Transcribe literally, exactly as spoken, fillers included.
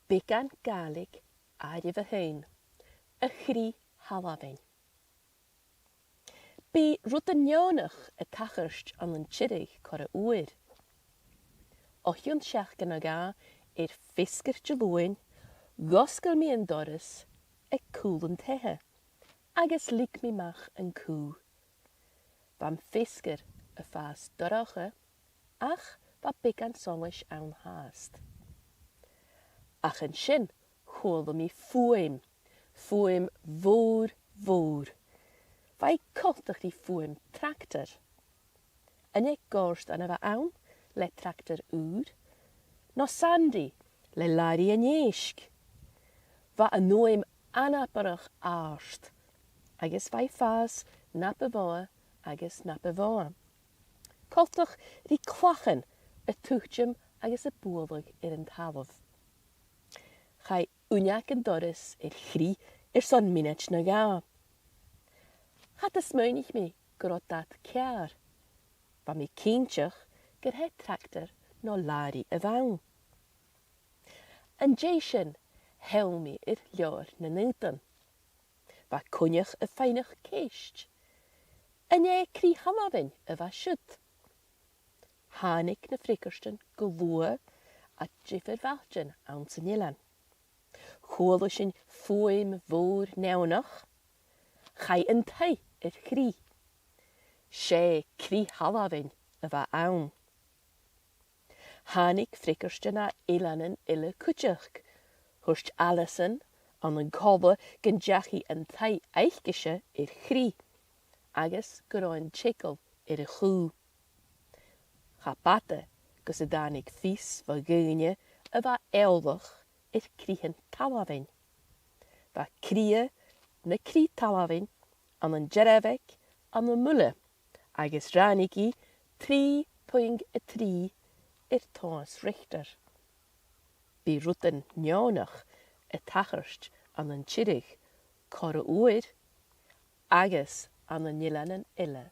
Beagan Gàidhlig àireamh a h-aon, a' chrith-thalmhainn. Bidh rudan neònach a' tachairt ann an Tiriodh corra uair. O chionn seachdain no dhà air feasgar Diluain, dh'fhosgail mi an doras aig cùl an taighe, agus leig mi a-mach an cù. Bha am feasgar a' fàs dorcha, ach bha beagan solais ann fhathast. Ach an sin, chuala mi fuaim, fuaim mhòr, mhòr. Bha i coltach ri fuaim tractar. An e Gòrdan a bha ann le tractar ùr, no Sandy le làraidh an èisg? Bha an fhuaim anabarrach àrd, agus bha i a' fàs na bu mhotha agus na bu mhotha, coltach ri clachan a' tuiteam agus a' bualadh air an talamh. Chaidh uinneag an dorais air chrith airson mionaid no dhà. Cha do smaoinich mi gun robh dad ceàrr. Bha mi cinnteach gur e tractar no làraidh a bh' ann. An dèidh sin, sheall mi air leabhar nan aodann. Bha Coinneach a' faighneachd ceist. An e crith-thalmhainn a bha siud? Thàinig na freagairtean gu luath à diofar bhailtean anns an eilean. Chuala sinn fuaim mhòr neònach. Chaidh an taigh air chrith. 'S e crith-thalmhainn a bha ann. Thàinig freagairtean à eileanan eile cuideachd. Thuirt Alison ann an Colla gun deachaidh an taigh aicese air chrith, agus gun robh an t-eagal air a chù. Cha b' fhada gus an tàinig fios bho dhaoine a bha eòlach air crithean talmhainn. Bha cridhe na crith-thalmhainn ann an Dearbhaig ann am Muile, agus ràinig i trì puing a trì air tomhas Richter. Bidh rudan neònach a' tachairt ann an Tiriodh corra uair agus ann an eileanan eile